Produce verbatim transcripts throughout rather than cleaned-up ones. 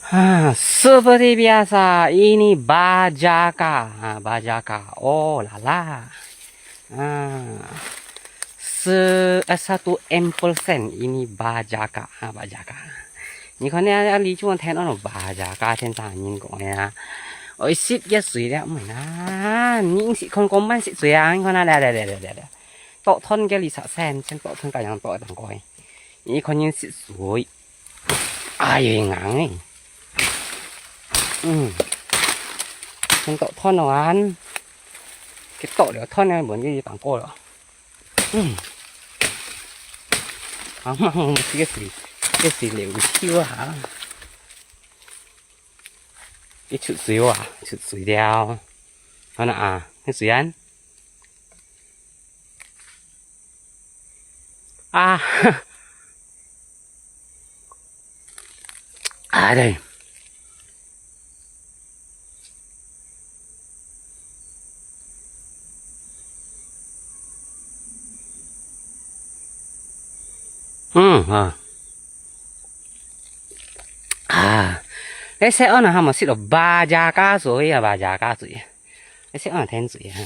Ah, seperti biasa, ini bajaka. Ah, bajaka. Oh, lala. Ah, se-, eh, satu M persen ini bajaka. Ah, bajaka. 你看呢，啊，你這樣聽到bajaka，聽啥人講呀？哦，食个水了，毋係啦，你食看講慢食水啊，你看啊，來來來來來來，倒吞个你食先，先倒吞个樣倒一當个。你看人食水。 哎呀，硬欸。嗯，先倒吞了啊，佢倒了吞了，門就當過了。嗯，啊，這个水，這水流手啊，佢出水啊，出水了。看啊，這水啊，啊。 啊，對。嗯，啊。啊，你食安啊，還無食到bajaka水啊，bajaka水啊。你食安甜水啊。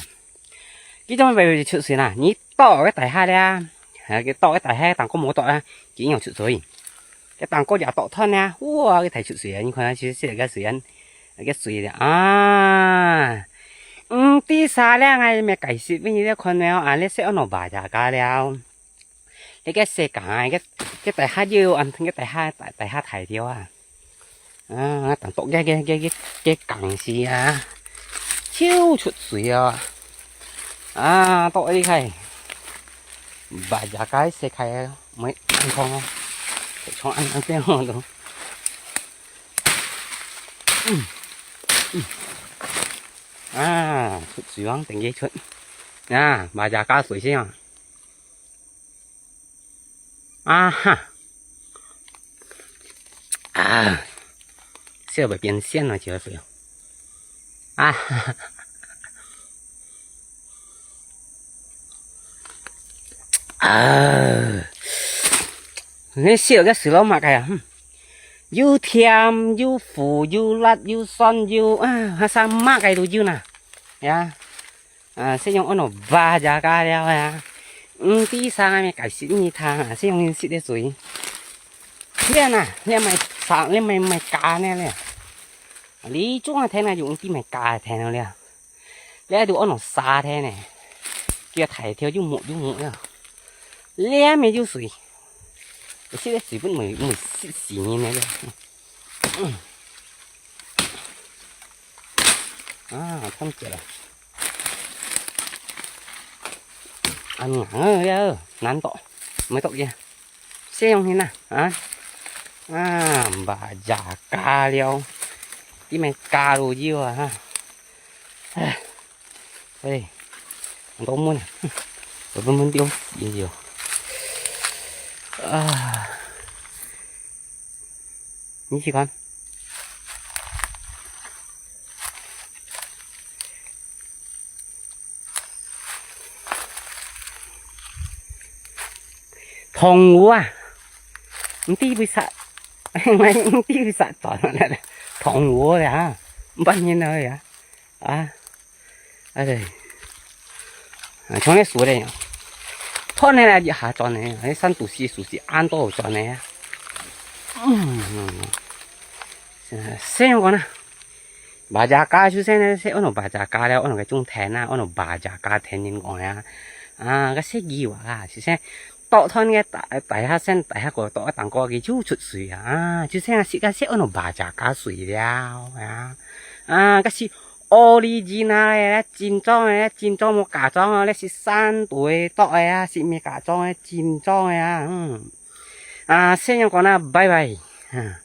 佢做麼个會出水啦？你倒个底下咧，啊，佢倒个底下，當過無倒啊，佢又出水。佢當過也倒斷啊，哇，佢大出水啊！你看啊，就係个水啊，个水咧啊。嗯，第三咧，𠊎咪解釋分你看了啊，你識安到bajaka了。 該个世界啊，該，該底下有，啊，該底下，底，底下大條啊。啊，當多个，个，个，个，个梗時啊，就出水啊。啊，多厲害。Bajaka世界啊，每安康啊，像安安這樣都。嗯，嗯。啊，出水王等佢出。啊，bajaka水先啊。 啊哈。啊，笑會變仙啊，就係啊。啊哈。啊，你笑个水老麼个啊？哼，又甜又苦又辣又酸又啊，還生麼个都有呢，呀。 啊，識用安到bajaka了啊。嗯，第三个解釋你聽啊，識用人食个水。你啊，你買啥，你買，買假个咧。你種个田啊，用啲買假个田了。你都安到沙田呢，叫大條又木又木了。你也沒有水，食个水本沒，沒食死人个咧。 啊，看起來。啊，硬啊，難倒，沒倒个。先用先啦，啊。啊，bajaka了，你們加入油啊，哈。唉。 哎，很多蚊啊，我都蚊叮死了。啊，你去看。動物啊，毋知為啥，毋知為啥轉來了，動物了啊，半年了呀。 啊，哎，啊，像該樹咧，斷下來一下轉呢，該山肚屎樹屎恁多轉呢。嗯，先講啦，bajaka就係呢，係安到bajaka了，安到該種田啊，安到bajaka田人講呀。啊，該係以外啊，就係 倒斷个底，底下先，底下个倒一當過去就出水啊，啊，就像係个係安到bajaka水了啊，啊，該係original个，正宗个，正宗無假裝哦，該係山肚个倒个啊，係無假裝个，正宗个啊，嗯，啊，先樣講啦，拜拜，啊。